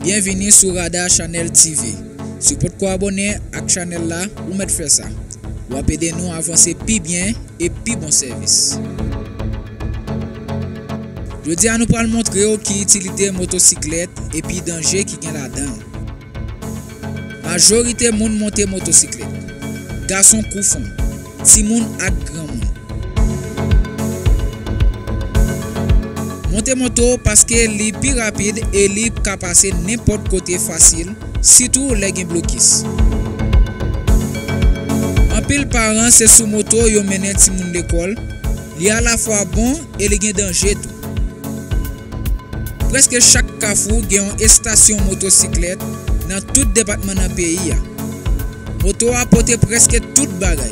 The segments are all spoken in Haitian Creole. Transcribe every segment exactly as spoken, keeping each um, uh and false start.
Byenvini sou Radar Channel T V. Si w potko abòne ak chanèl la, ou mèt fè sa. W ap ede nou avanse pi byen e pi bon sèvis. Jodi a, nou pral montre w ki itilite motosiklèt epi danje ki gen ladan l. Majorite moun monte motosiklèt. Gason kou fanm, timoun ak granmoun. Monte moto paske li pi rapid e li ka pase nenpòt kote fasil, sitou lè gen blokis. Anpil paran se sou moto yo mennen timoun lekòl, li alafwa bon e li gen danje tou. Prèske chak kafou gen yon estasyon motosiklèt nan tout depatman nan peyi a. Moto a pote prèske tout bagay.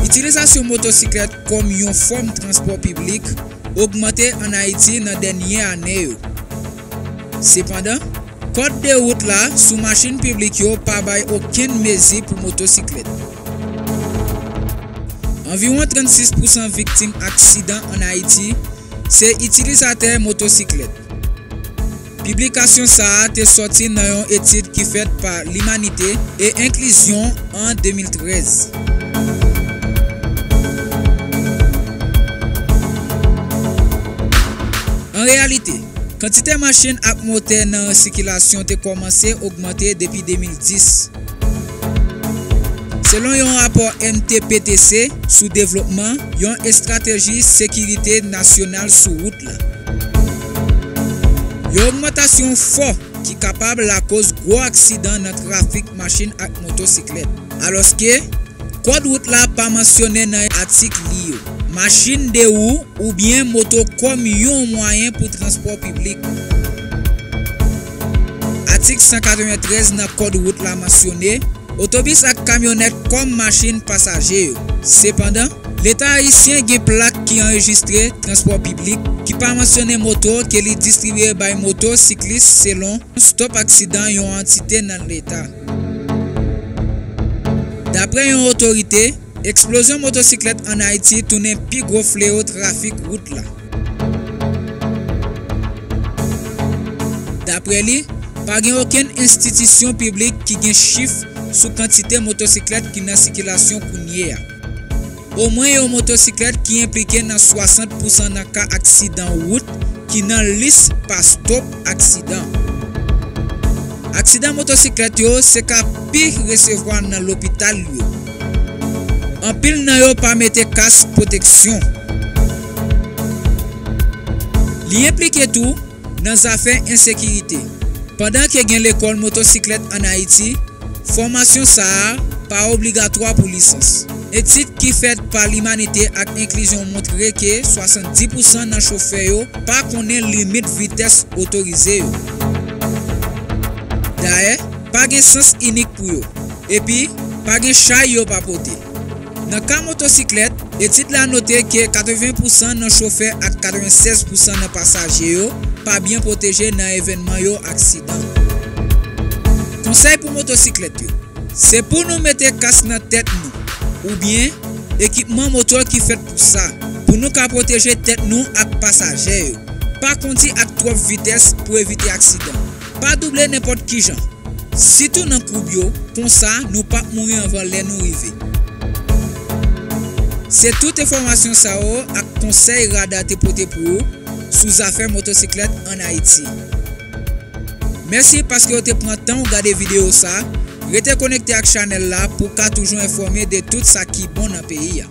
Itilizasyon motosiklèt kòm yon fòm transpò piblik ogmante ann Ayiti nan dènye ane yo. Sepandan, kòd de wout la sou machin piblik yo pa bay okenn mezi pou motosiklèt. Anviwon trannsis pousan viktim aksidan ann Ayiti se itilizatè motosiklèt. Piblikasyon sa a te sòti nan yon etid ki fèt pa Limanite e Enklizyon an de mil trèz. An reyalite, kantite machin ak motè nan sikilasyon te kòmanse ogmante depi de mil dis. Selon yon rapò N T P T C sou devlopman yon estrateji sekirite nasyonal sou wout la, yon ogmantasyon fò ki kapab lakoz gwo aksidan nan trafik machin ak motosiklèt, alòske kòd wout la pa mansyone nan atik li yo. Machin de wou oubyen moto kòm yon mwayen pou transpò piblik. Atik san katreventrèz nan kòd wout la mansyone otobis ak kamyonèt kòm machin pasaje yo. Sepandan, Leta ayisyen gen plak ki anrejistre transpò piblik ki pa mansyone moto ke li distribye bay moto siklis selon Stop Aksidan, yon antite nan Leta. Daprè yon otorite, eksplozyon motosiklèt ann Ayiti tounen pi gwo fleo trafik wout la. Daprè li, pa gen okenn enstitisyon piblik ki gen chif sou kantite motosiklèt ki nan sikilasyon kounye a. Omwen yon motosiklèt ki enplike nan swasant pousan nan ka aksidan wout ki nan lis pa Stop Aksidan. Aksidan motosiklèt yo se ka pi resevwa nan lopital yo. Anpil nan yo pa mete kas pwoteksyon. Li enplike tou nan zafè ensekirite. Pandan ke gen lekòl motosiklèt ann Ayiti, fòmasyon sa a pa obligatwa pou lisans. Etid ki fèt pa Limanite ak Enklizyon montre ke swasanndis pousan nan chofè yo pa konnen limit vitès otorize yo. Dayè, pa gen sans inik pou yo, epi pa gen chay yo pa pote. Nan ka motosiklèt, etid la note ke katreven pousan nan chofè ak katreven sèz pousan nan pasaje yo pa byen pwoteje nan evènman yo aksidan. Konsèy pou motosiklèt yo. Se pou nou mete kas nan tèt nou, oubyen ekipman moto ki fèt pou sa, pou nou ka pwoteje tèt nou ak pasaje yo. Pa kondi ak twòp vitès pou evite aksidan. Pa double nenpòt kijan, sitou nan koub yo, konsa nou p ap mouri anvan lè nou rive. Se tout enfòmasyon sa yo ak konsèy Radar te pote pou ou sou zafè motosiklèt ann Ayiti. Mèsi paske w te pran tan w gade videyo sa. Rete konekte ak chanèl la pou w ka toujou enfòme de tout sa ki bon nan peyi a.